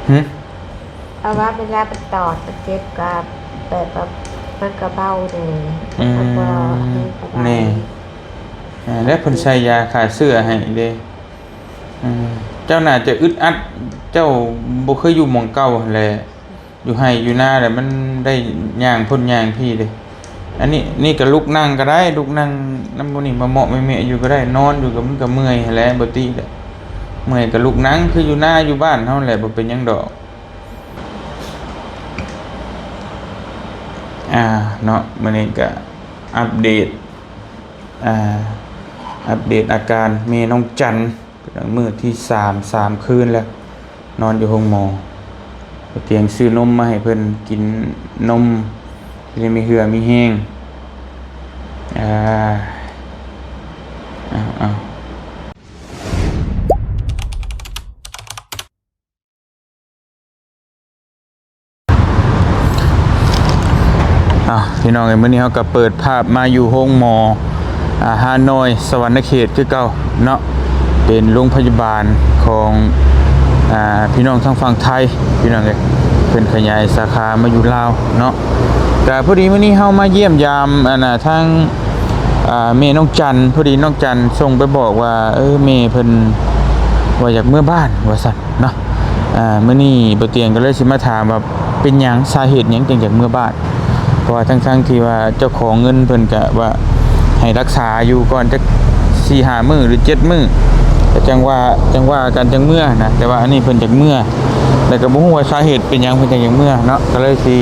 ຫື? ເພາະວ່າເວລາມັນຕອດມັນເຈັບກໍແບບວ່າມັນກໍເບົາແດ່ ອືມ ມັນກໍບໍ່ແຮງປານໃດ ແນ່ ເອີ ແລ້ວເພິ່ນໃສ່ຢາຂ້າເຊື້ອໃຫ້ເດ້. ເອີ ເຈົ້າໜ້າຈະອຶດອັດ ເຈົ້າບໍ່ເຄີຍຢູ່ໝ່ອງເກົ່າຫັ້ນແຫຼະ. ຢູ່ໄຮ່ຢູ່ນາແຫຼະ ມັນໄດ້ຍ່າງພຸ້ນຍ່າງພີ້ເດ້. ອັນນີ້ ນີ້ກໍລຸກນັ່ງກໍໄດ້ ລຸກນັ່ງນຳໝູ່ນີ້ມາເມາະແມະໆຢູ່ກໍໄດ້ ນອນຢູ່ກໍມັນກໍເມື່ອຍຫັ້ນແຫຼະ ບໍ່ຕິແຫຼະ ເມື່ອຍກໍລຸກນັ່ງ ຄືຢູ່ນາຢູ່ບ້ານເຮົາແຫຼະ ບໍ່ເປັນຫຍັງດອກ. ອ່າ ເນາະ ມື້ນີ້ກໍອັບເດດ ອ່າ ອັບເດດອາການແມ່ນ້ອງຈັນ ເປັນມື້ທີສາມ ສາມຄືນແລ້ວ ນອນຢູ່ໂຮງໝໍ. ປະຕຽງຊື້ນົມມາໃຫ້ເພິ່ນກິນ ນົມ ຊິໄດ້ມີເຫື່ອມີແຮງ. ອ່າ ເອົາ ເອົາ. ອ່ະ ພີ່ນ້ອງເອີຍ ມື້ນີ້ເຮົາກໍເປີດພາບມາຢູ່ໂຮງໝໍ ອ່າ ຮ່ານ້ອຍ ສະຫວັນນະເຂດຄືເກົ່າເນາະ ເປັນໂຮງພະຍາບານຂອງ ອ່າ ພີ່ນ້ອງທາງຝັ່ງໄທ ພີ່ນ້ອງເອີຍ ເພິ່ນຂະຫຍາຍສາຂາມາຢູ່ລາວເນາະ. ກະພໍດີມື້ນີ້ເຮົາມາຢ້ຽມຢາມ ອັນນ່າ ທາງ ອ່າ ແມ່ນ້ອງຈັນ ພໍດີນ້ອງຈັນສົ່ງໄປບອກວ່າ ເອີ ແມ່ເພິ່ນວ່າຢາກເມືອບ້ານວ່າຊັ້ນ ເນາະ. ອ່າ ມື້ນີ້ບໍ່ຕຽງກໍເລີຍຊິມາຖາມວ່າເປັນຫຍັງ ສາເຫດຫຍັງຈຶ່ງຢາກເມືອບ້ານ ເພາະວ່າທັງໆທີ່ວ່າເຈົ້າຂອງເງິນເພິ່ນກະວ່າໃຫ້ຮັກສາຢູ່ກ່ອນຈັກສີ່ຫ້າມື້ ຫຼື ເຈັດມື້ ກໍຈັ່ງວ່າ ຈັ່ງວ່າກັນຈັ່ງເມືອນະ. ແຕ່ວ່າອັນນີ້ເພິ່ນຢາກເມືອ ແລ້ວກໍບໍ່ຮູ້ວ່າສາເຫດເປັນຫຍັງເພິ່ນຈັ່ງຢາກເມືອເນາະ ກໍເລີຍຊິ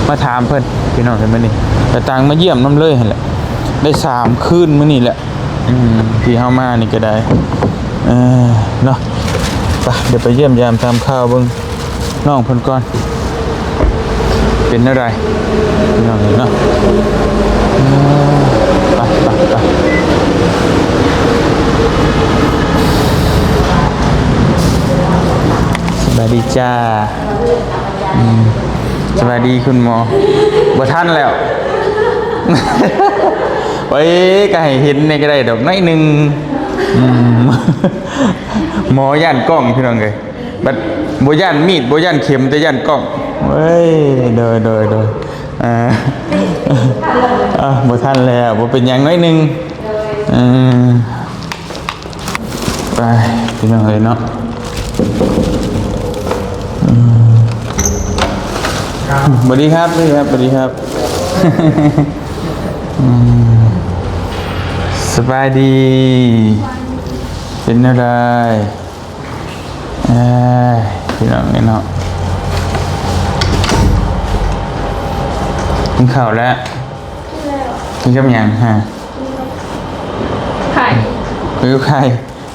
ມາຖາມເພິ່ນ ພີ່ນ້ອງເອີຍ. ມື້ນີ້ກໍຕ່າງມາຢ້ຽມນຳເລີຍຫັ້ນແຫຼະ ໄດ້ສາມຄືນມື້ນີ້ແຫຼະ. ອືມ ທີ່ເຮົາມານີ້ກໍໄດ້ ເອີ ເນາະ ໄປ ດຽວໄປຢ້ຽມຢາມຖາມຂ່າວເບິ່ງນ້ອງເພິ່ນກ່ອນ ເປັນແນວໃດ ພີ່ນ້ອງເອີຍເນາະ. ເອີ ໄປ ໄປ ໄປ. ສະບາຍດີຈ້າ. ອືມ ສະບາຍດີຄຸນໝໍ. ບໍ່ທັນແລ້ວ ໂອ້ຍ ກໍໃຫ້ເຫັນແດ່ກໍໄດ້ດອກ ໜ້ອຍໜຶ່ງ. ອືມ ໝໍຢ້ານກ້ອງ ພີ່ນ້ອງເອີຍ ບັດບໍ່ຢ້ານມີດ ບໍ່ຢ້ານເຂັມ ແຕ່ຢ້ານກ້ອງ. ເອີຍ ໂດຍ ໂດຍ ໂດຍ. ອ່າ ອ່າ ບໍ່ທັນແລ້ວ ບໍ່ເປັນຫຍັງ ໜ້ອຍໜຶ່ງ. ເອີ ໄປ ພີ່ນ້ອງເອີຍເນາະ. ອືມ ສະຫວັດດີຄັບ ສະຫວັດດີຄັບ ສະຫວັດດີຄັບ. ອືມ ສະບາຍດີ ເປັນແນວໃດ? ເອີຍ ພີ່ນ້ອງເອີຍເນາະ ກິນເຂົ້າແລ້ວ? ກິນແລ້ວ. ກິນກັບຫຍັງຮະ? ໄຂ່ ເອີ ໄຂ່.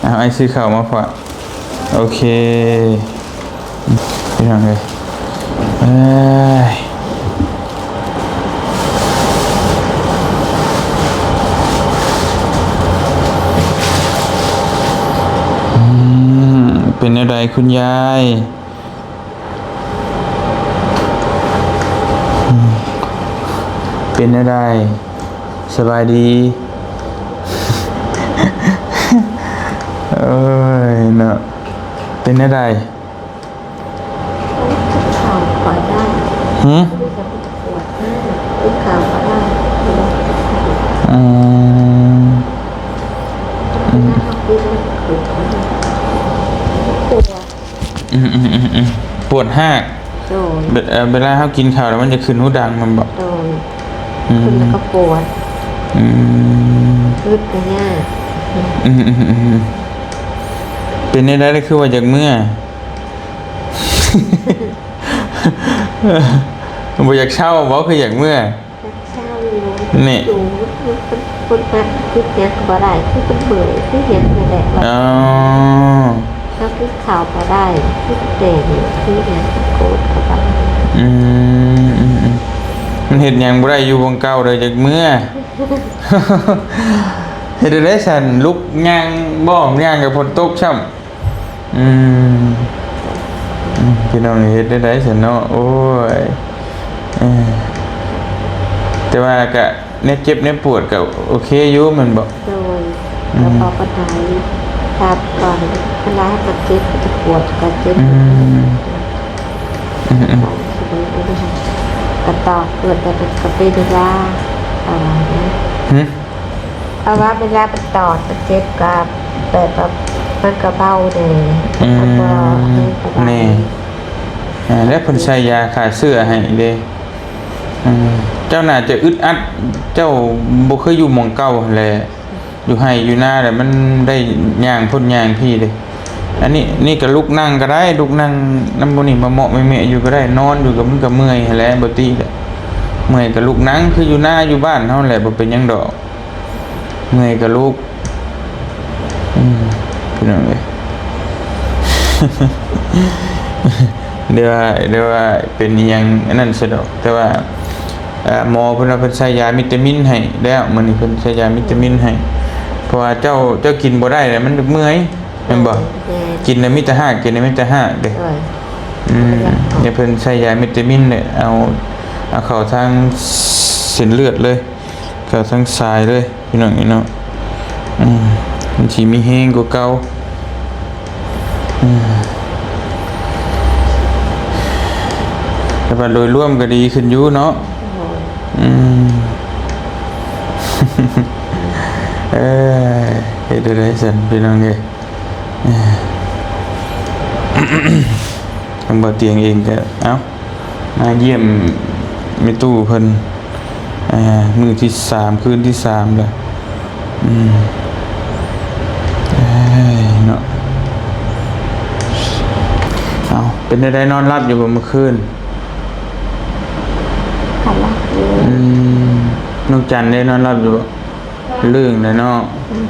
ເອົາ ອ້າຍຊື້ເຂົ້າມາຝາກ. ໂອເຄ ພີ່ນ້ອງເອີຍ ເອີຍ ອືມ ເປັນແນວໃດຄຸນຍາຍ? ອືມ ເປັນແນວໃດ? ສະບາຍດີ. ໂອ້ຍເນາະ ເປັນແນວໃດ? ກິນເຂົ້າກໍໄດ້. ຫື? ກິນເຂົ້າກໍໄດ້. ອືມ ອືມ ເວລາເຮົາກິນແລ້ວມັນຂຶ້ນ ມັນປວດ. ອືມໆໆໆ ປວດຮາກ. ໂດຍ. ເວ ເອີ ເວລາເຮົາກິນເຂົ້າແລ້ວມັນຈະຂຶ້ນຫູດັງແມ່ນບໍ່? ໂດຍ. ອືມ ຂຶ້ນແລ້ວກໍປວດ. ອືມ ອຶດກໍຍາກ. ອືມໆໆ ເປັນແນວໃດ ຄືວ່າຢາກເມືອ? ບໍ່ຢາກເຊົາບໍ່ ຄືຢາກເມືອ? ເຊົາຢູ່ ນີ້ ຢູ່ ມັນ ມັນ ມັນ ມັນ ມັນ ມັນ ຄືຫຍັງກໍບໍ່ໄດ້ ຄືມັນເມື່ອຍ ຄືຫຍັງນັ້ນແຫຼະ. ອໍ ເຮົາກິນເຂົ້າບໍ່ໄດ້ ຄືແຕ່ນີ້ ຄືຫຍັງ ໂກດກໍບໍ່ໄດ້. ອືມ ອືມ ອືມ ມັນເຮັດຫຍັງບໍ່ໄດ້ ຢູ່ໝ່ອງເກົ່າເລີຍ ຢາກເມືອ. ເຮັດແນວໃດຊັ້ນ ລຸກຍ່າງບໍ່? ຍ່າງກໍຝົນຕົກຊ້ຳ. ອືມ ອືມ ພີ່ນ້ອງເຮັດແນວໃດຊັ້ນເນາະ? ໂອ້ຍ ເອີ ແຕ່ວ່າກະແນວເຈັບແນວປວດກະໂອເຄຢູ່ແມ່ນບໍ່? ໂດຍ ອືມ ກໍພໍປານໃດ ຖ້າຕອນເວລາມັນເຈັບ ມັນຈະປວດ ກໍເຈັບ. ອືມ ອືມໆ ກະຕອກເກີດແຕ່ເປັນກະເປັນເວລາ ເອົາວ່າ ຫຶ? ເອົາວ່າເວລາໄປຕອດໄປເຈັບກະແບບວ່າມັນກະເບົາແດ່ ອືມ ມັນກະບໍ່ ແນ່ ເອີ ແລ້ວເພິ່ນໃສ່ຢາຂ້າເຊື້ອໃຫ້ເດ້. ເອີ ເຈົ້າໜ້າຈະອຶດອັດ ເຈົ້າບໍ່ເຄີຍຢູ່ໝ່ອງເກົ່າຫັ້ນແຫຼະ. ຢູ່ໄຮ່ຢູ່ນາແຫຼະ ມັນໄດ້ຍ່າງພຸ້ນຍ່າງພີ້ເດ້. ອັນນີ້ ນີ້ກະລຸກນັ່ງກະໄດ້ ລຸກນັ່ງນຳໝູ່ນີ້ມາເມາະແມະໆຢູ່ກະໄດ້ ນອນຢູ່ກະມັນກະເມື່ອຍຫັ້ນແຫຼະ ບໍ່ຕິແຫຼະ. ເມື່ອຍກະລຸກນັ່ງ ຄືຢູ່ນາຢູ່ບ້ານເຮົາແຫຼະ ບໍ່ເປັນຫຍັງດອກ. ເມື່ອຍກະລຸກ ອືມ ພີ່ນ້ອງເອີຍ ເດີວ່າ ເດີວ່າເປັນອີ່ຫຍັງອັນນັ້ນຊະດອກ ແຕ່ວ່າ ເອີ ໝໍເພິ່ນວ່າເພິ່ນໃສ່ຢາວິຕາມິນໃຫ້ແລ້ວ ມື້ນີ້ເພິ່ນໃສ່ຢາວິຕາມິນໃຫ້ ເພາະວ່າເຈົ້າ ເຈົ້າກິນບໍ່ໄດ້ແຫຼະ ມັນເມື່ອຍ ແມ່ນບໍ່? ແມ່ນ ກິນແລ້ວມີແຕ່ຮາກ ກິນແລ້ວມີແຕ່ຮາກເດ້. ໂດຍ ອືມ ເອີ ດຽວເພິ່ນໃສ່ຢາວິຕາມິນແຫຼະ ເອົາ ເອົາເຂົ້າທາງເສັ້ນເລືອດເລີຍ ເຂົ້າທາງສາຍເລີຍ ພີ່ນ້ອງເອີຍເນາະ. ອືມ ມັນຊິມີແຮງກວ່າເກົ່າ. ອືມ ແຕ່ວ່າໂດຍລວມກະດີຂຶ້ນຢູ່ເນາະ. ໂດຍ ອືມ ເອີ ເຮັດໄດ້ຊັ້ນ ພີ່ນ້ອງເອີຍ. ເອີ ທາງບ່າວຕຽງເອງກະ ເອົ້າ ມາຢ້ຽມແມ່ຕູ້ເພິ່ນ ເອີ ມື້ທີສາມ ຄືນທີສາມແລ້ວ. ອືມ ເອີຍ ເນາະ. ເອົ້າ ເປັນແນວໃດ ນອນຫຼັບຢູ່ບໍ່ມື້ຄືນ? ກະຫຼັບຢູ່. ອືມ ນ້ອງຈັນເດ້ ນອນຫຼັບຢູ່ບໍ່? ລື່ງແລ້ວເນາະ. ອືມ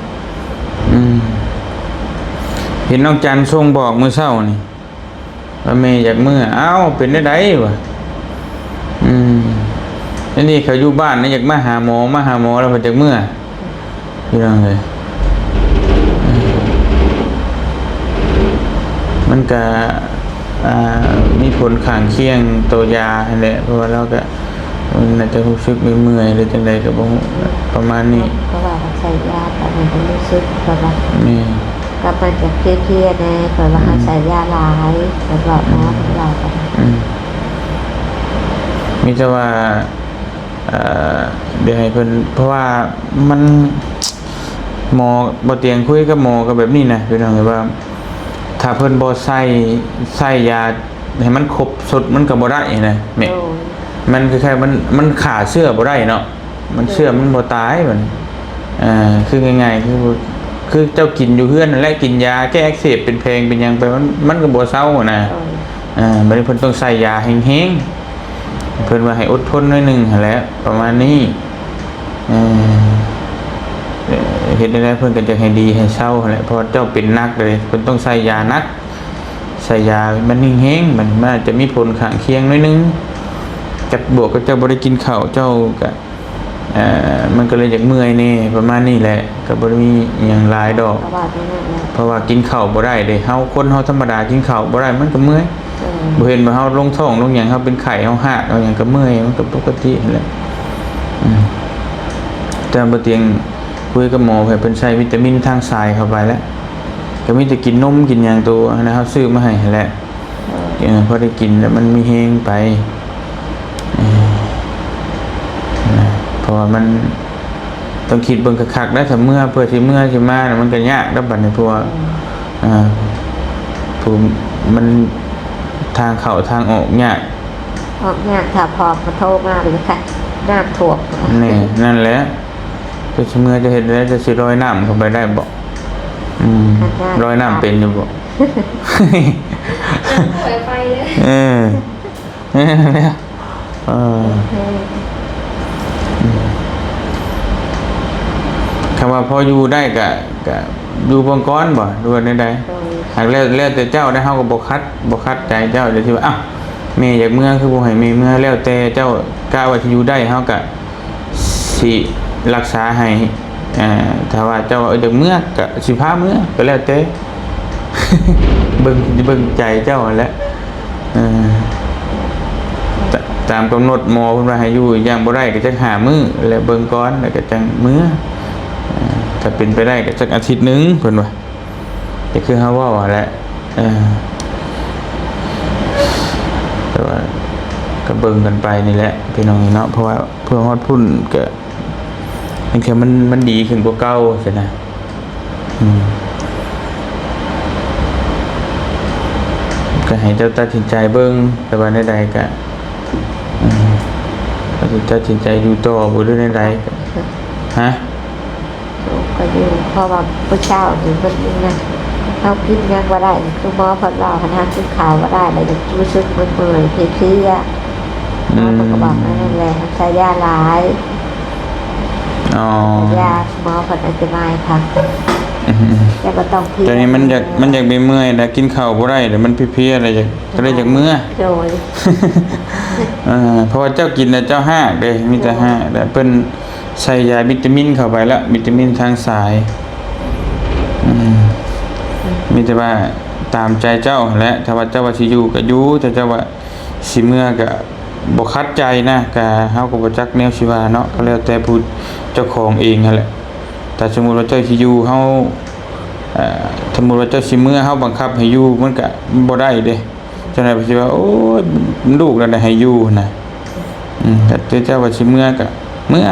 ອືມ ເຫັນນ້ອງຈັນສົ່ງບອກມື້ເຊົ້ານີ້ວ່າແມ່ຢາກເມືອ. ອ້າວ ເປັນແນວໃດວະ? ອືມ ອັນນີ້ເຂົາຢູ່ບ້ານນະ ຢາກມາຫາໝໍ ມາຫາໝໍແລ້ວເພິ່ນຢາກເມືອ ພີ່ນ້ອງເອີຍ. ມັນກະ ອ່າ ມີຜົນຂ້າງຄຽງຕໍ່ຢາຫັ້ນແຫຼະ ເພາະວ່າລາວກະ ມັນໜ້າຈະຮູ້ສຶກເມື່ອຍໆ ຫຼືຈັ່ງໃດກະບໍ່ຮູ້ ປະມານນີ້. ເພາະວ່າເຮົາໃສ່ຢາໄປ ມັນກະຮູ້ສຶກແບບວ່າ ແມ່ນ ກະມັນຈະເພຍໆແດ່ ເພາະວ່າເຮົາ ອືມ ໃສ່ຢາຫຼາຍ ເພາະວ່າໝໍ ອືມ ເພິ່ນເວົ້າກັນ. ອືມ ມີແຕ່ວ່າ ເອີ ດຽວໃຫ້ເພິ່ນ ເພາະວ່າມັນ ໝໍ ບ່າວຕຽງຄຸຍກັບໝໍກະແບບນີ້ນະ ພີ່ນ້ອງເອີຍ ວ່າ ຖ້າເພິ່ນບໍ່ໃສ່ ໃສ່ຢາໃຫ້ມັນຄົບຊຸດ ມັນກະບໍ່ໄດ້ນະແມ່. ໂດຍ ມັນຄ້າຍໆ ມັນ ມັນຂ້າເຊື້ອບໍ່ໄດ້ເນາະ ມັນ ໂດຍ ເຊື້ອມັນບໍ່ຕາຍບັດນີ້. ເອີ ຄືງ່າຍໆ ຄື ຄືເຈົ້າກິນຢູ່ເຮືອນຫັ້ນແຫຼະ ກິນຢາແກ້ອັກເສບເປັນແຜງເປັນຫຍັງໄປ ມັນ ມັນກະບໍ່ເຊົານະ. ໂດຍ ເອີ ບັດນີ້ເພິ່ນຕ້ອງໃສ່ຢາແຮງໆ ເພິ່ນວ່າໃຫ້ອົດທົນໜ້ອຍໜຶ່ງຫັ້ນແຫຼະ ປະມານນີ້. ເອີ ເຮັດແນວໃດເພິ່ນກະຢາກໃຫ້ດີໃຫ້ເຊົາຫັ້ນແຫຼະ ເພາະວ່າເຈົ້າເປັນໜັກເລີຍ ເພິ່ນຕ້ອງໃສ່ຢາໜັກ ໃສ່ຢາມັນແຮງໆ ມັນ ມັນອາດຈະມີຜົນຂ້າງຄຽງໜ້ອຍໜຶ່ງ ກັບບວກກັບເຈົ້າບໍ່ໄດ້ກິນເຂົ້າ ເຈົ້າກະ ເອີ ມັນກະເລີຍຢາກເມື່ອຍແດ່ ປະມານນີ້ແຫຼະ ກະບໍ່ໄດ້ມີອີ່ຫຍັງຫຼາຍດອກ. ເພາະວ່າກິນເຂົ້າບໍ່ໄດ້ເດ້ ເຮົາ ຄົນເຮົາທຳມະດາກິນເຂົ້າບໍ່ໄດ້ ມັນກະເມື່ອຍ. ເອີ ບໍ່ເຫັນວ່າເຮົາລົງທ້ອງລົງຫຍັງ ເຮົາເປັນໄຂ້ ເຮົາຮາກ ເຮົາຫຍັງກະເມື່ອຍ ມັນກະປົກກະຕິຫັ້ນແຫຼະ. ອືມ ແຕ່ບ່າວຕຽງຄຸຍກັບໝໍ ໃຫ້ເພິ່ນໃສ່ວິຕາມິນທາງສາຍເຂົ້າໄປແລ້ວ ກະມີແຕ່ກິນນົມກິນຫຍັງໂຕຫັ້ນນະ ເຮົາຊື້ມາໃຫ້ຫັ້ນແຫຼະ. ເອີ ພໍໄດ້ກິນແລ້ວມັນມີແຮງໄປ. ເອີ ນະ ເພາະວ່າມັນຕ້ອງຄິດເບິ່ງຄັກໆ ໄດ້ ຖ້າເມື່ອ ເພື່ອຊິເມື່ອຊິມານະ ມັນກະຍາກແລ້ວບັດນີ້ ເພາະວ່າ ເອີ ເອີ ຜູ້ ມັນ ທາງເຂົ້າທາງອອກຍາກ ອອກຍາກ. ຖ້າພໍ່ມາໂທມາ ໜ້າຖ້ວມ. ແນ່ ນັ້ນແຫຼະ ເຈົ້າຊິເມື່ອ ເຈົ້າເຮັດແນວໃດ ເຈົ້າຊິລອຍນ້ຳເຂົ້າໄປໄດ້ບໍ່? ອືມ ລອຍນ້ຳເປັນຢູ່ບໍ່? ເອີ ເອີ ຄຳວ່າພໍຢູ່ໄດ້ກະ ກະຢູ່ເບິ່ງກ່ອນບໍ່ ຫຼືວ່າແນວໃດ? ໂດຍ ຫາກແລ້ວ ແລ້ວແຕ່ເຈົ້າໄດ໋ ເຮົາກະບໍ່ຂັດ ບໍ່ຂັດໃຈເຈົ້າ ດຽວຊິວ່າ ອ້າວ ແມ່ຢາກເມືອ ຄືບໍ່ໃຫ້ແມ່ເມືອ ແລ້ວແຕ່ເຈົ້າ ກະວ່າຊິຢູ່ໄດ້ ເຮົາກະ ຊິຮັກສາໃຫ້. ເອີ ຖ້າວ່າເຈົ້າຢາກເມືອກະຊິພາເມືອ ກະແລ້ວແຕ່ ເບິ່ງ ເບິ່ງໃຈເຈົ້າຫັ້ນແຫຼະ. ເອີ ຕາ ຕາມກຳນົດໝໍເພິ່ນວ່າໃຫ້ຢູ່ຢ່າງບໍ່ໄດ້ກະຈັກຫ້າມື້ ແລະ ເບິ່ງກ່ອນ ແລ້ວກະຈັ່ງເມືອ. ເອີ ຖ້າເປັນໄປໄດ້ກະຈັກອາທິດໜຶ່ງ ເພິ່ນວ່າ ກະຄືເຮົາເວົ້າຫັ້ນແຫຼະ. ເອີ ແຕ່ວ່າ ເບິ່ງກັນໄປນີ້ແຫຼະພີ່ນ້ອງເນາະ ເພາະວ່າເພື່ອຮອດພຸ້ນກະ ລາງເທື່ອມັນ ມັນດີຂຶ້ນກວ່າເກົ່າຊີ້ນະ. ອືມ ກະໃຫ້ເຈົ້າຕັດສິນໃຈເບິ່ງ ແຕ່ວ່າແນວໃດກະ ອືມ ເຈົ້າຊິຕັດສິນໃຈຢູ່ຕໍ່ບໍ່ ຫຼືແນວໃດ? ຮະ? ກະຢູ່ ເພາະວ່າມື້ເຊົ້ານີ້ເພິ່ນນະ ເຮົາກິນຫຍັງບໍ່ໄດ້ ຄືໝໍເພິ່ນເວົ້າ ຄັນເຮົາກິນເຂົ້າບໍ່ໄດ້ ແລ້ວຈະຮູ້ສຶກເມື່ອຍໆ ເພຍໆ ໝໍເພິ່ນກະບອກແນວນັ້ນແຫຼະ ໃສ່ຢາຫຼາຍ. ອໍ ໃສ່ຢາ ໝໍເພິ່ນອະທິບາຍຄັກ ອືມ ແຕ່ບໍ່ຕ້ອງເພຍ. ແຕ່ນີ້ມັນຢາກ ມັນຢາກເມື່ອຍໆ ແລ້ວກິນເຂົ້າບໍ່ໄດ້ ແລ້ວມັນເພຍໆ ແລ້ວຢາກ ກະເລີຍຢາກເມືອ. ໂດຍ ເອີ ເພາະວ່າເຈົ້າກິນແລ້ວເຈົ້າຮາກເດ້ ມີແຕ່ຮາກ ແລ້ວເພິ່ນ ໃສ່ຢາວິຕາມິນເຂົ້າໄປລະ ວິຕາມິນທາງສາຍ. ອືມ ມີແຕ່ວ່າຕາມໃຈເຈົ້າຫັ້ນແຫຼະ ຖ້າວ່າເຈົ້າວ່າຊິຢູ່ກະຢູ່ ຖ້າເຈົ້າວ່າຊິເມືອກະບໍ່ຂັດໃຈນະ ກະເຮົາກະບໍ່ຈັກແນວຊິວ່າເນາະ ກະແລ້ວແຕ່ຜູ້ເຈົ້າຂອງເອງຫັ້ນແຫຼະ. ຖ້າສົມມຸດວ່າເຈົ້າຊິຢູ່ ເຮົາ ເອີ ສົມມຸດວ່າເຈົ້າຊິເມືອ ເຮົາບັງຄັບໃຫ້ຢູ່ ມັນກະບໍ່ໄດ້ເດ້. ຈັ່ງໃດເພິ່ນຊິວ່າ ໂອ້ຍ ລູກລະໄດ້ໃຫ້ຢູ່ນະ. ອືມ ແຕ່ເຈົ້າວ່າຊິເມືອກະເມືອ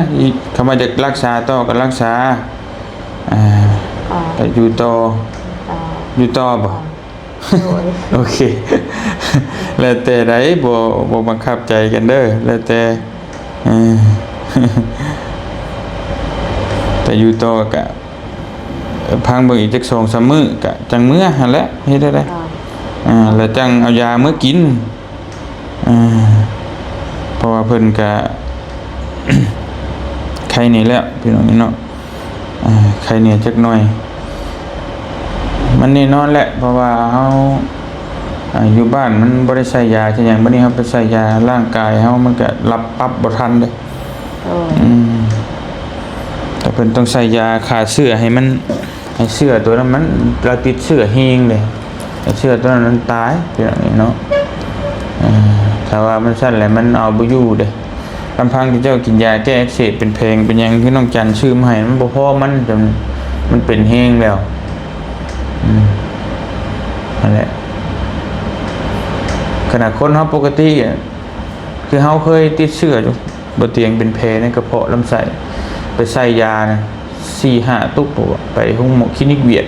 ຄັນວ່າຢາກລັກສາຕໍ່ກະລັກສາ ອ່າ ກະຢູ່ຕໍ່ ຢູ່ຕໍ່ບໍ່? ໂອເຄ ແລ້ວແຕ່ໃດ ບໍ່ ບໍ່ບັງຄັບໃຈກັນເດີ ແລ້ວແຕ່ ເອີ ແຕ່ຢູ່ຕໍ່ກະ ເອີ ພັງເບິ່ງອີກຈັກສອງສາມມື້ກະຈັ່ງເມືອຫັ້ນແຫຼະ ເຮັດແນວໃດ? ອ່າ ແລ້ວຈັ່ງເອົາຢາເມືອກິນ ອ່າ ເພາະວ່າເພິ່ນກະ ໄຄແດ່ແລ້ວພີ່ນ້ອງເນາະ ອ່າ ໄຄແດ່ຈັກໜ້ອຍ. ມັນແນ່ນອນແຫຼະ ເພາະວ່າເຮົາ ອ່າ ຢູ່ບ້ານມັນບໍ່ໄດ້ໃສ່ຢາໃສ່ຫຍັງ ບາດນີ້ເຮົາໄປໃສ່ຢາ ຮ່າງກາຍເຮົາມັນກະຮັບປັບບໍ່ທັນເດ້. ໂອ້ຍ ອືມ ແຕ່ເພິ່ນຕ້ອງໃສ່ຢາຂ້າເຊື້ອໃຫ້ມັນ ໃຫ້ເຊື້ອໂຕນັ້ນມັນ ລະຕິດເຊື້ອແຮງເດ້ ໃຫ້ເຊື້ອໂຕນັ້ນມັນຕາຍ ເປັນແບບນີ້ເນາະ. ເອີ ຖ້າວ່າມັນຊັ້ນແຫຼະມັນເອົາບໍ່ຢູ່ເດ້. ລຳພັງທີ່ເຈົ້າກິນຢາແກ້ອັກເສບເປັນແຜງເປັນຫຍັງ ຄືນ້ອງຈັນຊື້ມາໃຫ້ ມັນບໍ່ພໍມັນ ຈົນມັນເປັນແຮງແລ້ວ. ອືມ ຫັ້ນແຫຼະ ຂະໜາດຄົນເຮົາປົກກະຕິ ຄືເຮົາເຄີຍຕິດເຊື້ອຢູ່ ບໍ່ຕຽງເປັນແຜໃນກະເພາະລຳໄສ້ ໄປໃສ່ຢານະ ສີ່ຫ້າຕຸກ ໄປໂຮງໝໍ ຄລີນິກວຽດ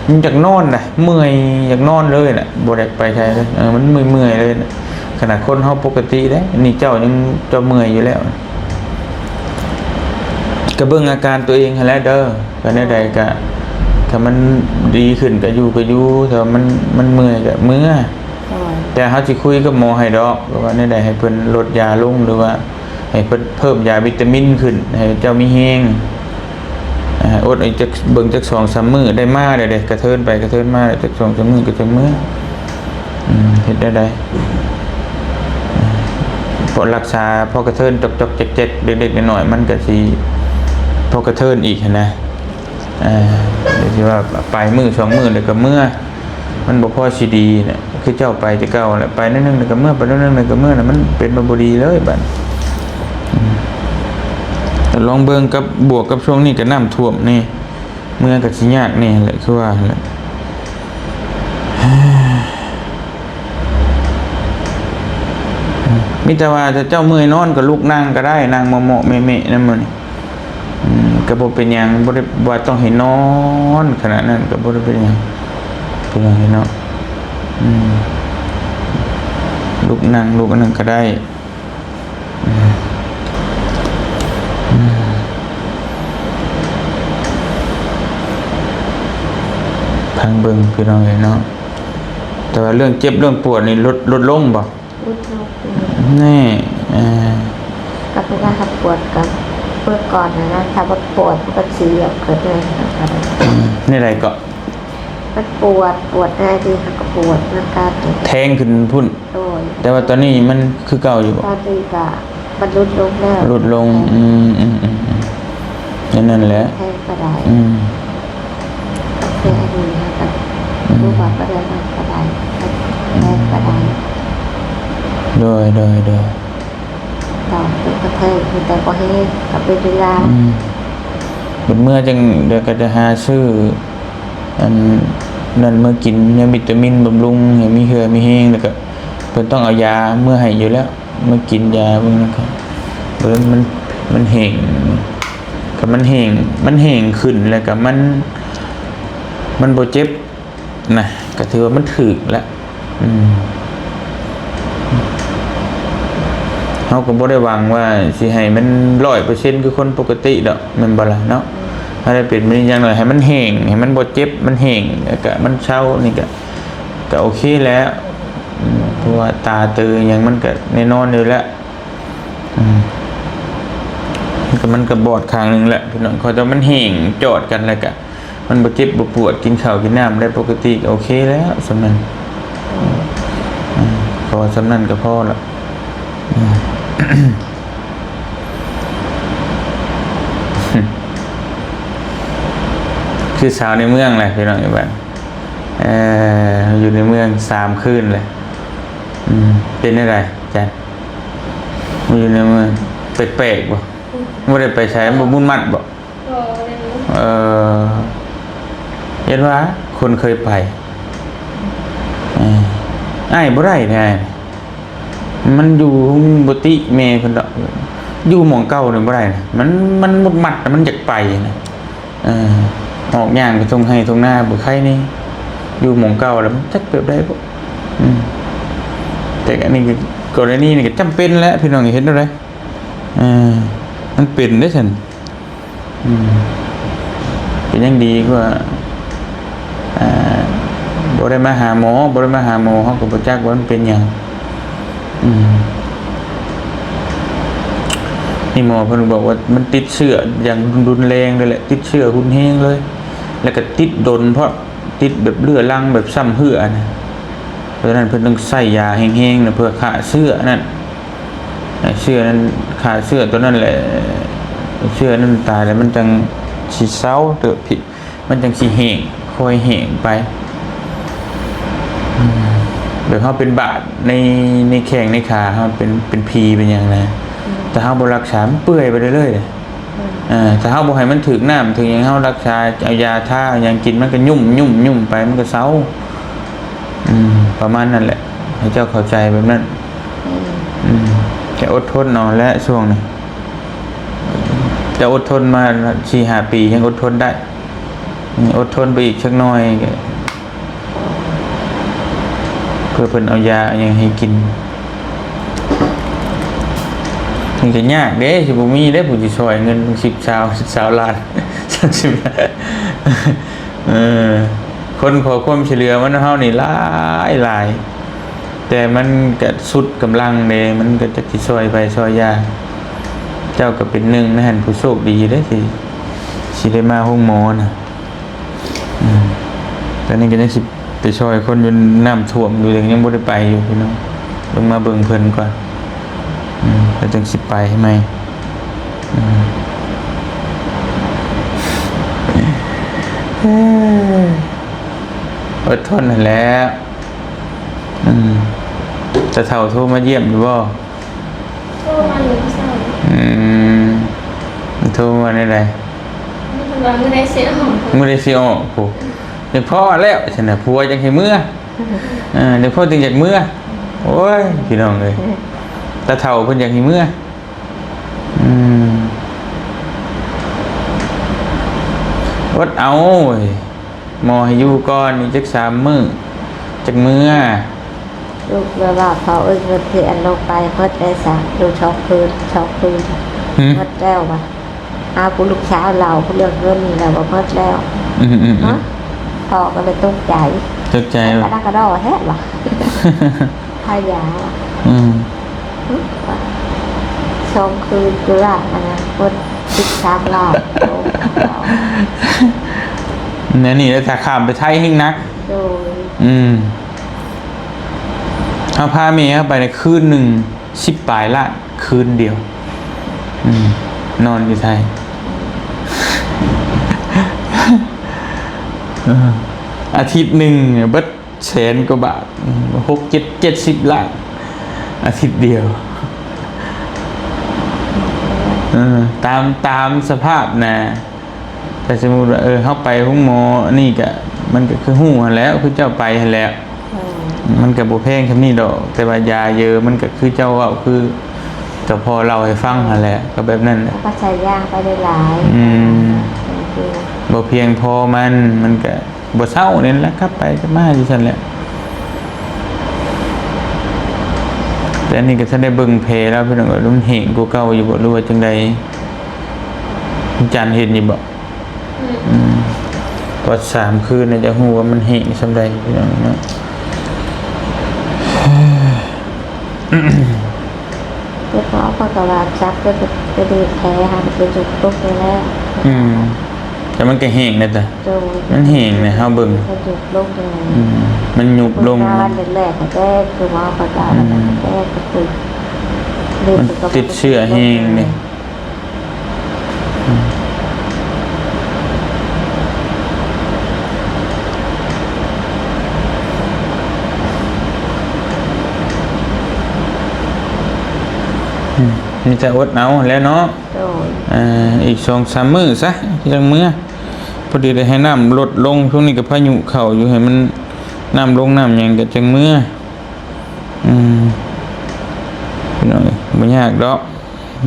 ມັນຢາກນອນນະ ເມື່ອຍ ຢາກນອນເລີຍນະ ບໍ່ຢາກໄປໃສເລີຍ. ເອີ ມັນເມື່ອຍໆເລີຍນະ ຂະໜາດຄົນເຮົາປົກກະຕິເດ້. ນີ້ເຈົ້າຍັງ ເຈົ້າເມື່ອຍຢູ່ແລ້ວ ກະເບິ່ງອາການໂຕເອງຫັ້ນແຫຼະເດີ. ກະແນວໃດກະ ຖ້າມັນດີຂຶ້ນກະຢູ່ກະຢູ່ ຖ້າມັນ ມັນເມື່ອຍກະເມືອ. ໂດຍ ແຕ່ເຮົາຊິຄຸຍກັບໝໍໃຫ້ດອກ ວ່າແນວໃດໃຫ້ເພິ່ນລົດຢາລົງ ຫຼືວ່າໃຫ້ເພິ່ນເພີ່ມຢາວິຕາມິນຂຶ້ນ ໃຫ້ເຈົ້າມີແຮງ. ອ່າ ອົດອີກຈັກ ເບິ່ງຈັກສອງສາມມື້ ໄດ້ມາແລ້ວເດ້ ກະເທີນໄປກະເທີນມາ ຈັກສອງສາມມື້ກະຈັ່ງເມືອ. ອືມ ເຮັດແນວໃດ ເພາະລັກສາພໍກະເທີນຈອກໆແຈກໆ ເລັກໆນ້ອຍໆ ມັນກະຊິພໍກະເທີນອີກຫັ້ນນະ. ເອີ ດຽວຊິວ່າໄປມື້ສອງມື້ແລ້ວກະເມືອ ມັນບໍ່ພໍຊິດີນະ. ຄືເຈົ້າໄປແຕ່ເກົ່າແຫຼະ ໄປໜ້ອຍໜຶ່ງແລ້ວກະເມືອ ໄປໜ້ອຍໜຶ່ງແລ້ວກະເມືອນະ ມັນເປັນມາບໍ່ດີເລີຍບາດ. ອືມ ແຕ່ລອງເບິ່ງກັບ ບວກກັບຊ່ວງນີ້ກະນ້ຳຖ້ວມແດ່ ເມືອກະຊິຍາກແດ່ແຫຼະ ຄືວ່າຫັ້ນແຫຼະ. ມີແຕ່ວ່າຖ້າເຈົ້າເມື່ອຍນອນກະລຸກນັ່ງກະໄດ້ ນັ່ງເໝາະໆແມະໆນຳມື້ນີ້. ອືມ ກະບໍ່ເປັນຫຍັງ ບໍ່ໄດ້ວ່າຕ້ອງໃຫ້ນອນຂະໜາດນັ້ນ ກະບໍ່ໄດ້ເປັນຫຍັງ ເປັນຫຍັງເນາະ. ອືມ ລຸກນັ່ງ ລຸກອັນນັ້ນກະໄດ້. ອືມ ອືມ ຟັງເບິ່ງພີ່ນ້ອງເອີຍເນາະ. ແຕ່ວ່າເລື່ອງເຈັບເລື່ອງປວດນີ້ ລົດ ລົດລົງບໍ່? ຫຼຸດລົງ. ນີ້ ເອີ ກະເວລາເຮົາປວດກະເມື່ອກ່ອນຫັ້ນນະ ຖ້າບໍ່ປວດມັນກະຊິອອກເກີດເລີຍ. ອືມ ແນວໃດເກາະ? ມັນປວດ ປວດແນ່ທີ່ເຮົາກະປວດ ມັນກະແທງຂຶ້ນພຸ້ນ. ໂດຍ ແຕ່ວ່າຕອນນີ້ມັນຄືເກົ່າຢູ່ບໍ່? ຕອນນີ້ກະມັນຫຼຸດລົງແລ້ວ ຫຼຸດລົງ. ອືມ ອືມ ອືມ ອືມ ແນວນັ້ນແຫຼະ ແທງກະໄດ້. ອືມ ແຕ່ອັນນີ້ເຮົາກະ ອືມ ຮູ້ວ່າບໍ່ໄດ້ນອນກະໄດ້ ແທງກະໄດ້. ໂດຍ ໂດຍ ໂດຍ ຕອນເປັນກະແທງ ແຕ່ບໍ່ແຮງ ກະເປັນເວລາ. ອືມ ບັດເມື່ອຈັ່ງ ດຽວກະຈະຫາຊື້ອັນນັ້ນມາກິນ ຍາວິຕາມິນບຳລຸງໃຫ້ມີເຫື່ອມີແຮງ ແລ້ວກະເພິ່ນຕ້ອງເອົາຢາມາໃຫ້ຢູ່ແລ້ວ. ມາກິນຢາເບິ່ງນຳກັນ ເບິ່ງມັນ ມັນແຫ້ງ ກໍມັນແຫ້ງ ມັນແຫ້ງຂຶ້ນ ແລ້ວກໍມັນ ມັນບໍ່ເຈັບນະ ກໍຖືວ່າມັນຖືກແລ້ວ. ອືມ ເຮົາກໍບໍ່ໄດ້ຫວັງວ່າຊິໃຫ້ມັນຮ້ອຍເປີເຊັນຄືຄົນປົກກະຕິດອກ ແມ່ນບໍ່ລະເນາະ? ເຮົາໄດ້ເປັນມັນຢ່າງໜ້ອຍໃຫ້ມັນແຫ້ງ ໃຫ້ມັນບໍ່ເຈັບ ມັນແຫ້ງ ແລ້ວກະມັນເຊົາ ນີ້ກະ ກະໂອເຄແລ້ວ. ອືມ ເພາະວ່າຕາເຕີຫຍັງມັນກະແນ່ນອນຢູ່ແລ້ວ. ອືມ ມັນກະ ມັນກະບອດຂ້າງໜຶ່ງແຫຼະພີ່ນ້ອງ ເພາະວ່າມັນແຫ້ງຈອດກັນ ແລ້ວກະ ມັນບໍ່ເຈັບບໍ່ປວດ ກິນເຂົ້າກິນນ້ຳໄດ້ປົກກະຕິກະໂອເຄແລ້ວ ສ່ຳນັ້ນ. ເອີ ເພາະວ່າສ່ຳນັ້ນກະພໍລະ. ຄືສາວໃນເມືອງແຫຼະພີ່ນ້ອງ ຢູ່ບ້ານ ເອີ ຢູ່ໃນເມືອງສາມຄືນແຫຼະ. ອືມ ເປັນແນວໃດ ຈັນ ມາຢູ່ໃນເມືອງ ແປກໆບໍ່? ບໍ່ໄດ້ໄປໃສ ບໍ່ມຸ່ງໝັ້ນບໍ່? ບໍ່ໄດ້. ເອີ ເຫັນວ່າຄົນເຄີຍໄປ ເອີ ອ້າຍບໍ່ໄດ້ເດ້ ມັນຢູ່ ບໍ່ຕິແມ່ເພິ່ນດອກ ຢູ່ໝ່ອງເກົ່ານີ້ບໍ່ໄດ້ນະ ມັນ ມັນມຸດມັດ ມັນຢາກໄປນະ. ເອີ ອອກຍ່າງໄປທົ່ງໄຮ່ທົ່ງນາບໍ່ໄຄແດ່ ຢູ່ໝ່ອງເກົ່າແລ້ວມັນຈັກແບບໃດບໍ່. ອືມ ແຕ່ອັນນີ້ກໍ ກໍລະນີນີ້ກໍຈຳເປັນແຫຼະພີ່ນ້ອງ ເຮັດແນວໃດ? ເອີ ມັນເປັນເດ້ຊັ້ນ. ອືມ ກໍຍັງດີກວ່າ ອ່າ ບໍ່ໄດ້ມາຫາໝໍ ບໍ່ໄດ້ມາຫາໝໍ ເຮົາກໍບໍ່ຈັກວ່າມັນເປັນຫຍັງ. ອືມ ນີ້ໝໍເພິ່ນບອກວ່າມັນຕິດເຊື້ອຢ່າງຮຸນແຮງເລີຍແຫຼະ ຕິດເຊື້ອຮຸນແຮງເລີຍ ແລ້ວກໍຕິດດົນ ເພາະຕິດແບບເຮື້ອລັງ ແບບຊ້ຳເຮື້ອນະ. ເພາະສະນັ້ນເພິ່ນຕ້ອງໃຊ້ຢາແຮງໆນະ ເພື່ອຂ້າເຊື້ອນັ້ນ ໃຫ້ເຊື້ອນັ້ນ ຂ້າເຊື້ອຕົວນັ້ນແຫຼະ ເຊື້ອນັ້ນຕາຍແລ້ວມັນຈັ່ງຊິເຊົາເຕີບ ມັນຈັ່ງຊິແຫ້ງ ຄ່ອຍແຫ້ງໄປ. ອືມ ແບບເຮົາເປັນບາດໃນ ໃນແຂ້ງໃນຂາ ເຮົາເປັນ ເປັນຜີເປັນຫຍັງນະ ອືມ ຖ້າເຮົາບໍ່ຮັກສາ ມັນເປື່ອຍໄປເລື້ອຍໆເດ້. ອືມ ເອີ ຖ້າເຮົາບໍ່ໃຫ້ມັນຖືກນ້ຳຖືກຫຍັງ ເຮົາຮັກສາ ເອົາຢາທາ ເອົາຫຍັງກິນ ມັນກໍຫຍຸ້ມໆໆໄປ ມັນກໍເຊົາ. ອືມ ປະມານນັ້ນແຫຼະ ໃຫ້ເຈົ້າເຂົ້າໃຈແບບນັ້ນ. ອືມ ອືມ ຈະອົດທົນເອົາແຫຼະຊ່ວງນີ້ ຈະອົດທົນມາສີ່ຫ້າປີ ຍັງອົດທົນໄດ້. ອືມ ອົດທົນໄປອີກຈັກໜ້ອຍ ເພື່ອເພິ່ນເອົາຢາເອົາຫຍັງໃຫ້ກິນ. ມັນກໍຍາກເດ້ ຊິບໍ່ມີເດ້ຜູ້ຊິຊ່ອຍ ເງິນສິບ ຊາວ ສິບ ຊາວລ້ານ ສາມສິບ ເອີ ຄົນຂໍຄວາມຊ່ວຍເຫຼືອມານຳເຮົານີ້ຫຼາຍໆ ແຕ່ມັນກະສຸດກຳລັງເດ້ ມັນກະຈັກຊິຊ່ອຍໃຜຊ່ອຍຢ່າງ. ເຈົ້າກະເປັນໜຶ່ງໃນຫັ້ນ ຜູ້ໂຊກດີເດ້ ທີ່ ທີ່ໄດ້ມາໂຮງໝໍນະ. ອືມ ຕອນນີ້ກະຍັງຊິໄປຊ່ອຍຄົນຢູ່ ນ້ຳຖ້ວມຢູ່ ແຕ່ກະຍັງບໍ່ໄດ້ໄປຢູ່ພີ່ນ້ອງ ເບິ່ງ ມາເບິ່ງເພິ່ນກ່ອນ. ອືມ ແລ້ວຈັ່ງຊິໄປໃໝ່. ອືມ ເອີ ອົດທົນຫັ້ນແຫຼະ. ອືມ ຕາເຖົ້າໂທມາຢ້ຽມຢູ່ບໍ່? ໂທມາຢູ່ເຊົ້າ. ອືມ ໂທມາແນວໃດ? ເພິ່ນວ່າມື້ໃດຊິອອກ ມື້ໃດຊິອອກພຸ້ນ. ຍັງພໍແລ້ວຊັ້ນນະ ຜົວຈັ່ງໃຫ້ເມືອ. ເອີ ຍັງພໍຈຶ່ງຢາກເມືອ. ໂອ້ຍ ພີ່ນ້ອງເອີຍ ຕາເຖົ້າເພິ່ນຢາກໃຫ້ເມືອ. ອືມ ອົດເອົາ ໝໍໃຫ້ຢູ່ກ່ອນອີກຈັກສາມມື້ ຈັ່ງເມືອ. ລູກລະວ່າ ພໍ່ເອີຍ ເງິນທີ່ອັນລູກໄປໝົດແລ້ວຊະ ຢູ່ສອງຄືນ ສອງຄືນ ໝົດແລ້ວວ່າ. ຫາຜູ້ລູກສາວເລົ່າເລື່ອງເງິນນີ້ແລ້ວວ່າໝົດແລ້ວ. ອືມໆໆ ເນາະ ພໍ່ກໍເລີຍຕົກໃຈ ຕົກໃຈ ອັນນັ້ນກະດໍແທ້ວ່າ ຂາຍຢາວ່າ. ອືມ ສອງຄືນຄືວ່າອັນນັ້ນ ໝົດສິບສາມລ້ານ. ແນວນີ້ແລ້ວ ຖ້າຂ້າມໄປໄທແຮ່ງໜັກ. ໂດຍ ອືມ ເຮົາພາແມ່ເຮົາໄປໃນຄືນໜຶ່ງ ສິບປາຍລ້ານຄືນດຽວ. ອືມ ນອນຢູ່ໄທ ເອີ ອາທິດໜຶ່ງເບິດແສນກວ່າບາດ ຫົກ ເຈັດ ເຈັດສິບລ້ານ ອາທິດດຽວ. ເອີ ຕາມ ຕາມສະພາບນະ. ແຕ່ສົມມຸດວ່າ ເອີ ເຮົາໄປໂຮງໝໍອັນນີ້ກະ ມັນກະຄືຮູ້ຫັ້ນແຫຼະ ຄືເຈົ້າໄປຫັ້ນແຫຼະ. ອືມ ມັນກະບໍ່ແພງສ່ຳນີ້ດອກ ແຕ່ວ່າຢາເຢີມັນກະຄືເຈົ້າເວົ້າ ຄື ກໍພໍເລົ່າໃຫ້ຟັງຫັ້ນແຫຼະ ກໍແບບນັ້ນແຫຼະ ເຮົາກໍໃຊ້ຢາງໄປຫຼາຍໆ ອືມ ບໍ່ພຽງພໍມັນ ມັນກໍບໍ່ເຊົານີ້ແຫຼະ ກັບໄປກັບມາຢູ່ຊັ້ນແຫຼະ. ແຕ່ອັນນີ້ກໍທັນໄດ້ເບິ່ງແຜລາວ ພີ່ນ້ອງເອີຍ ມັນແຫ້ງກວ່າເກົ່າຢູ່ບໍ່ ຫຼືວ່າຈັ່ງໃດ? ອາຈານເຫັນຢູ່ບໍ່? ອືມ ອືມ ກວດສາມຄືນ ຈະຮູ້ວ່າມັນແຫ້ງສ່ຳໃດ ພີ່ນ້ອງເນາະ. ແຕ່ພໍເຂົາກໍວ່າຈັບໄປ ໄປດີດແຜຫັ້ນ ໄປຈຸກລຸກນີ້ແຫຼະ ອືມ ແຕ່ມັນກໍແຫ້ງນະຕາ ໂດຍ ມັນແຫ້ງນະ ເຮົາເບິ່ງ ໄປຈຸກລຸກນີ້ ອືມ ມັນຍຸບລົງ ເມື່ອວານແລກໆ ແຕ່ຄືວ່າເຂົາກໍ ອືມ ແຕ່ກໍຄື ມັນຕິດເຊື້ອແຮງເດ້. ອືມ ມີແຕ່ອົດເອົາແຫຼະເນາະ ໂດຍ ເອີ ອີກສອງສາມມື້ຊະ ຈັ່ງເມືອ ພໍດີໄດ້ໃຫ້ນ້ຳລົດລົງ ຊ່ວງນີ້ກໍພາຍຸເຂົ້າຢູ່ ໃຫ້ມັນ ນ້ຳລົງນ້ຳຫຍັງກໍຈັ່ງເມືອ ອືມ ພີ່ນ້ອງເອີຍ ບໍ່ຍາກດອກ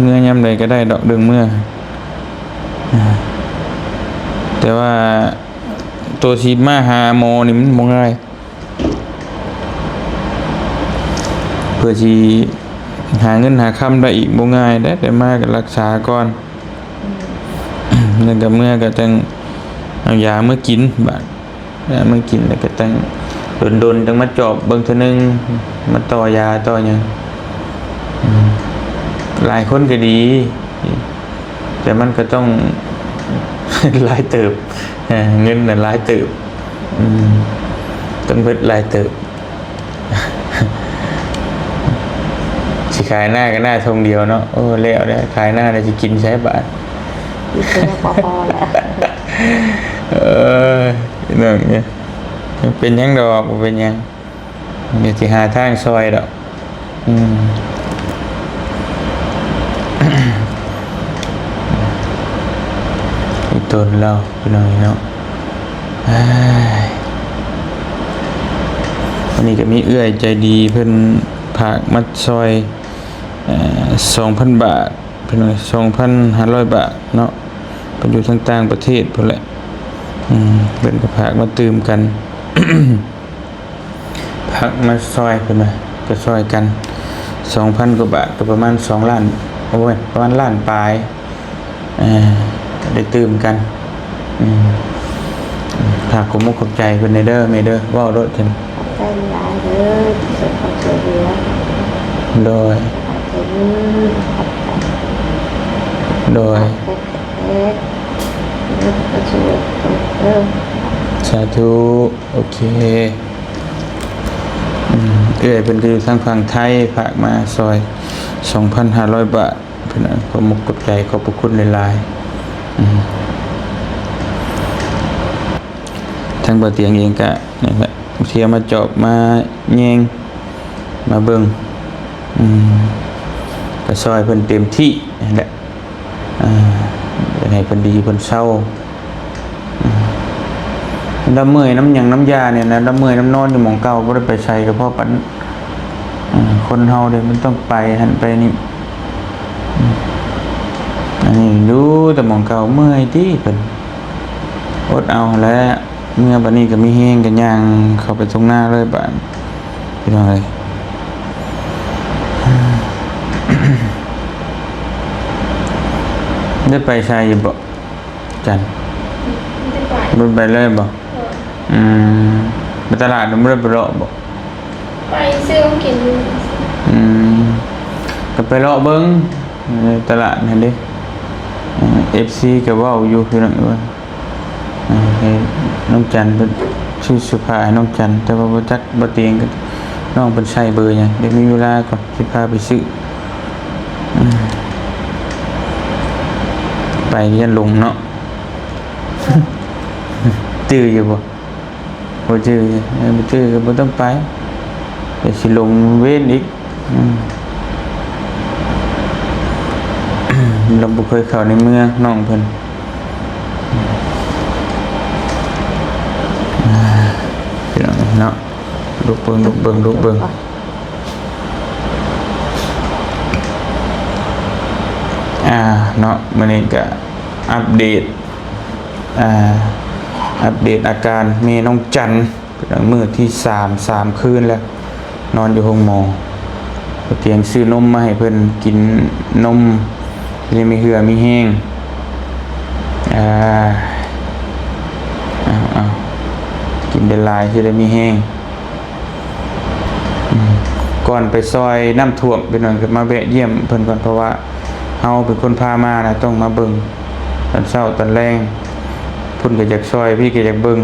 ເມືອຍາມໃດກໍໄດ້ດອກ ເລື່ອງເມືອ ແຕ່ວ່າໂຕຊິມາຫາໝໍນີ້ມັນບໍ່ງ່າຍ ເພື່ອຊິຫາເງິນຫາຄຳໄດ້ອີກບໍ່ງ່າຍເດ້ ແຕ່ມາກໍລັກສາກ່ອນ ອືມ ແລ້ວກໍເມືອກໍຈັ່ງເອົາຢາມາກິນບາດ ເອີ ມັນກິນແລ້ວກໍຕັ້ງດົນໆ ຈັ່ງມາຈອບເບິ່ງເທື່ອໜຶ່ງ ມາຕໍ່ຢາຕໍ່ຫຍັງ ອືມ ຫຼາຍຄົນກໍດີ ແຕ່ມັນກໍຕ້ອງຫຼາຍເຕີບ ເງິນນະຫຼາຍເຕີບ ອືມ ຕ້ອງເບິດຫຼາຍເຕີບ. ຊິຂາຍນາກໍນາທົ່ງດຽວເນາະ ໂອ້ ແລ້ວແຫຼະ ຂາຍນາແລ້ວຊິກິນໃສບາດ ກິນກໍຍັງບໍ່ພໍແຫຼະ ເອີ ພີ່ນ້ອງເອີຍ ບໍ່ເປັນຫຍັງດອກ ບໍ່ເປັນຫຍັງ ດຽວຊິຫາທາງຊ່ອຍດອກ ອືມ ອີຕົນລາວ ພີ່ນ້ອງເນາະ ເອີຍ ອັນນີ້ກໍມີເອື້ອຍໃຈດີເພິ່ນຝາກມາຊ່ອຍ ເອີ ສອງພັນບາດ ພີ່ນ້ອງ ສອງພັນຫ້າຮ້ອຍບາດເນາະ ເພິ່ນຢູ່ທາງຕ່າງປະເທດພຸ້ນແຫຼະ ອືມ ເພິ່ນກໍຝາກມາຕື່ມກັນ ຝາກມາຊ່ອຍເພິ່ນວ່າ ກໍຊ່ອຍກັນ ສອງພັນກວ່າບາດ ກໍປະມານສອງລ້ານ ໂອ້ຍ ປະມານລ້ານປາຍ ເອີ ໄດ້ຕື່ມກັນ ອືມ ຝາກຂອບອົກຂອບໃຈເພິ່ນແດ່ເດີ ແມ່ເດີ ເວົ້າໂລດເຖິງ ຂອບໃຈຫຼາຍເດີ ທີ່ຊ່ວຍເຫຼືອ ໂດຍ ຂອບໃຈເດີ ຂອບໃຈ ໂດຍ ເອີ ສາທຸ ໂອເຄ ອືມ ເອື້ອຍເພິ່ນກໍຢູ່ທາງຝັ່ງໄທ ຝາກມາຊ່ອຍສອງພັນຫ້າຮ້ອຍບາດ ເພິ່ນ ຂອບອົກຂອບໃຈ ຂອບພະຄຸນຫຼາຍໆ ອືມ ທາງບ່າວຕຽງເອງກະນັ້ນແຫຼະ ບາງເທື່ອມາຈອບມາແຍງ ມາເບິ່ງ ອືມ ກະຊ່ອຍເພິ່ນເຕັມທີ່ຫັ້ນແຫຼະ ອ່າ ຢາກໃຫ້ເພິ່ນດີເພິ່ນເຊົາ ອືມ ລະເມື່ອຍນຳຫຍັງນຳຢານີ້ນະ ລະເມື່ອຍນຳນອນຢູ່ໝ່ອງເກົ່າ ບໍ່ໄດ້ໄປໃສ ກະເພາະປານ ອືມ ຄົນເຮົາເດ ມັນຕ້ອງໄປຫັ້ນໄປນີ້ ອືມ ອັນນີ້ຢູ່ແຕ່ໝ່ອງເກົ່າ ເມື່ອຍຕິເພິ່ນ ອົດເອົາຫັ້ນແຫຼະ ເມື່ອບາດນີ້ກໍມີແຮງ ກໍຍ່າງເຂົ້າໄປທົ່ງນາເລີຍບາດ ພີ່ນ້ອງເອີຍ ໄດ້ໄປໃສຢູ່ບໍ່ ຈັນ? ບໍ່ໄດ້ໄປ ບໍ່ໄດ້ໄປເລີຍບໍ່? ເອີ ອືມ ໄປຕະຫຼາດບໍ່ໄດ້ໄປເລາະບໍ່? ໄປຊື້ຂອງກິນຢູ່ ອືມ ກໍໄປເລາະເບິ່ງ ເອີ ຕະຫຼາດຫັ້ນເດ້ ເອັຟຊີກໍເວົ້າຢູ່ ພີ່ນ້ອງເອີຍ ເອີ ໃຫ້ນ້ອງຈັນເພິ່ນຊື້ເສື້ອຜ້າໃຫ້ນ້ອງຈັນ ແຕ່ວ່າບໍ່ຈັກບໍ່ຕຽງ ນ້ອງເພິ່ນໃຊ້ເບີຫຍັງ ດຽວມີເວລາກ່ອນ ຊິພາໄປຊື້ ອືມ ໄປຢ້ານຫຼົງເນາະ ຈື່ຢູ່ບໍ່? ບໍ່ຈື່ ເອີ ບໍ່ຈື່ກໍບໍ່ຕ້ອງໄປ ດຽວຊິຫຼົງເວນອີກ ອືມ ລາວບໍ່ເຄີຍເຂົ້າໃນເມືອງ ນ້ອງເພິ່ນ ພີ່ນ້ອງເນາະ ລຸກເບິ່ງ ລຸກເບິ່ງ ລຸກເບິ່ງ. ອ່າເນາະ ມື້ນີ້ກະອັບເດດ ອ່າ ອັບເດດອາການແມ່ນ້ອງຈັນ ເປັນມື້ທີສາມ ສາມຄືນແລ້ວ ນອນຢູ່ໂຮງໝໍ. ປະຕຽງຊື້ນົມມາໃຫ້ເພິ່ນກິນ ນົມ ຊິໄດ້ມີເຫື່ອມີແຮງ. ອ່າ ເອົາໆ ກິນໄດ້ຫຼາຍ ຊິໄດ້ມີແຮງ. ອືມ ກ່ອນໄປຊ່ອຍນ້ຳຖ້ວມ ພີ່ນ້ອງ ກໍມາແວະຢ້ຽມເພິ່ນກ່ອນ ເພາະວ່າເຮົາເປັນຄົນພາມານະ ຕ້ອງມາເບິ່ງຕອນເຊົ້າຕອນແລງ. ເພິ່ນກໍຢາກຊ່ອຍ ພີ່ກໍຢາກເບິ່ງ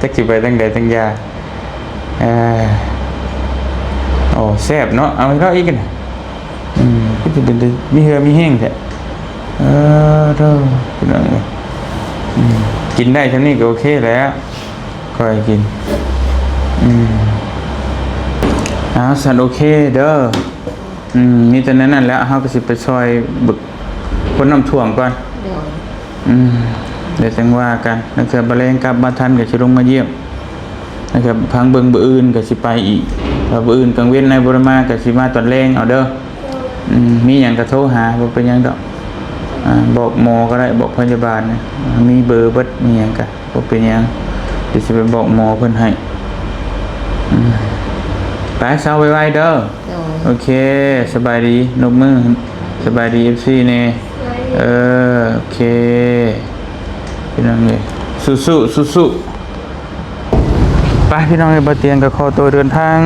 ຈັກຊິໄປທາງໃດທາງຢາ. ເອີ ໂອ້ ແຊບເນາະ ເອົາໃຫ້ເລາະອີກນະ. ອືມ ຄືຊິເປັນຕາມີເຫື່ອມີແຮງແທ້. ເອີ ໂທ້ ພີ່ນ້ອງເອີຍ ອືມ ກິນໄດ້ສ່ຳນີ້ກໍໂອເຄແລ້ວ ຄ່ອຍກິນ. ອືມ ເອົາ ຊັ້ນໂອເຄເດີ. ອືມ ມີແຕ່ແນວນັ້ນແຫຼະ ເຮົາກໍຊິໄປຊ່ອຍເບິ່ງຄົນນ້ຳຖ້ວມກ່ອນ. ໂດຍ ອືມ ດຽວຈັ່ງວ່າກັນ ລາງເທື່ອບາແລງກັບມາທັນກໍຊິລົງມາຢ້ຽມ ລາງເທື່ອພັງເບິ່ງມື້ອື່ນກໍຊິໄປອີກ ຖ້າມື້ອື່ນກາງເວັນນາຍບໍ່ໄດ້ມາກໍຊິມາຕອນແລງເອົາເດີ. ອືມ ມີຫຍັງກໍໂທຫາ ບໍ່ເປັນຫຍັງດອກ. ອາ ບອກໝໍກໍໄດ້ ບອກພະຍາບານນະ ມີເບີເບິດ ມີຫຍັງກໍບໍ່ເປັນຫຍັງ ດຽວຊິໄປບອກໝໍເພິ່ນໃຫ້. ອືມ ໄປ ເຊົາໄວໆເດີ. ໂດຍ ໂອເຄ ສະບາຍດີ ນົບມື ສະບາຍດີເອັຟຊີແດ່. ເອີ ໂອເຄ ພີ່ນ້ອງເອີຍ ສູ້ໆ ສູ້ໆ. ໄປ ພີ່ນ້ອງເອີຍ ບ່າວຕຽງກໍຂໍຕົວເດີນທາງ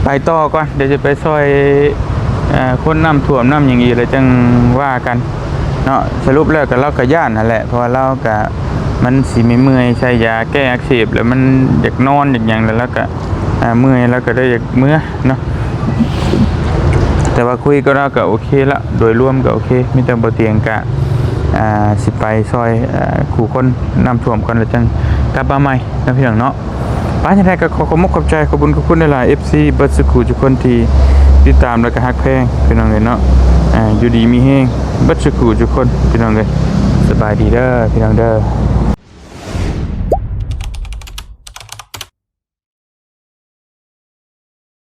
ໄປຕໍ່ກ່ອນ ດຽວຈະໄປຊ່ອຍ ເອີ ຄົນນ້ຳຖ້ວມນ້ຳຫຍັງອີກ ແລ້ວຈັ່ງວ່າກັນເນາະ. ສະຫຼຸບແລ້ວກໍ ລາວກໍຢ້ານຫັ້ນແຫຼະ ເພາະວ່າລາວກໍ ມັນຊິເມື່ອຍໆ ໃຊ້ຢາແກ້ອັກເສບ ແລ້ວມັນຢາກນອນຢາກຫຍັງ ແລ້ວລາວກໍ ອ່າ ເມື່ອຍ ລາວກໍໄດ້ຢາກເມືອເນາະ. ແຕ່ວ່າຄຸຍກັບລາວກໍໂອເຄລະ ໂດຍລວມກໍໂອເຄ ມີແຕ່ບໍ່ຕຽງກະ ອ່າ ຊິໄປຊ່ອຍ ອ່າ ຜູ້ຄົນນ້ຳຖ້ວມກ່ອນ ແລ້ວຈັ່ງກັບມາໃໝ່ເນາະ ພີ່ນ້ອງເນາະ. ໄປ ຈັ່ງໃດກໍຂໍຂອບມຸກຂອບໃຈ ຂອບບຸນຂອບຄຸນຫຼາຍໆ ເອັຟຊີ ເບິດສູ່ຜູ້ສູ່ຄົນທີ່ຕິດຕາມ ແລ້ວກໍຮັກແພງ ພີ່ນ້ອງເອີຍເນາະ. ອ່າ ຢູ່ດີມີແຮງເບິດສູ່ຜູ້ສູ່ຄົນ ພີ່ນ້ອງເອີຍ. ສະບາຍດີເດີ ພີ່ນ້ອງເດີ.